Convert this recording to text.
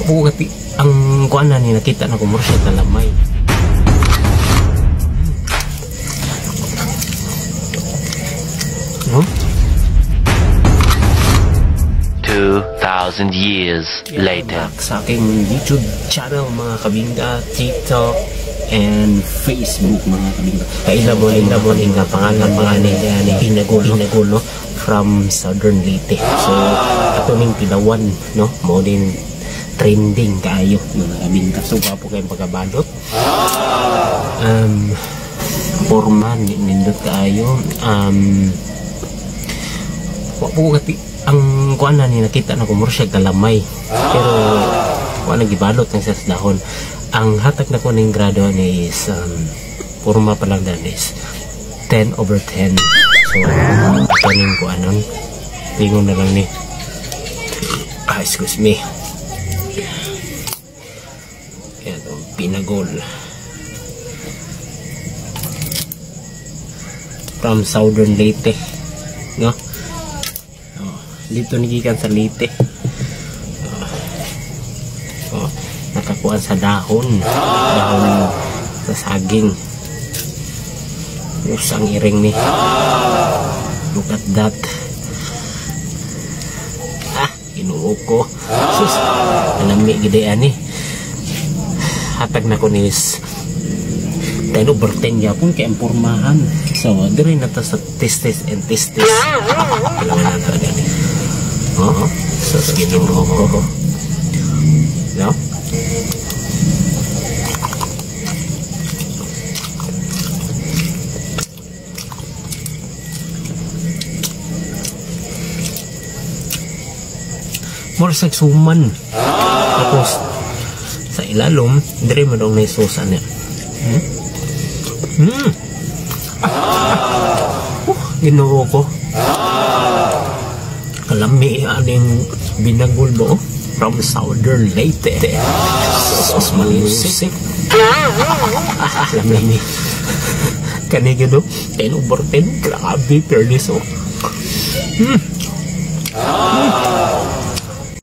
Po kati ang kuan na ni nakita na ko mura siya talamay. No? 2,000 years later. Back sa aking YouTube channel, mga kabingga, TikTok, and Facebook, mga kabingga. Kaila mo ni nga pangalan mga ni Binagol, no? From Southern Leyte. So ato ning tilawan, no? Mao din trending kaayo, mga kabingga. So gwapo kayong pagkabalot. Forma nindot kaayo. Wa po kati ang kuan na ni nakita na ko mura siya kalamay. Pero wa nagibalot ng sa dahon. Ang hatag na ko ning grado ni is forma pa lang dan is 10/10. So ato ning kuanon. Tingon na lang ni. Excuse me. Yan, pinagol. From Southern Leyte, no? Oh, dito nigikan sa Leyte. Oh, nakakuan sa dahon. Dahon sa saging. Usang iring ni. Look at that. Ginoo ko. Sus, alami gid ani. Hatag na ko ni 10/10 yapon kay ang pormahan. So, diri na ta sa testes and testes. Kailangan na ta gani. Oo. So, Ginoo ko. No? More sa suman. Tapos, sa ilalom, diri mo daw na sauce niya. Ginoo ko. Kalami aning binagol mo from Southern Leyte. Sus malusik. Lami ni. Kani gyud 10/10. Grabe perlis oh.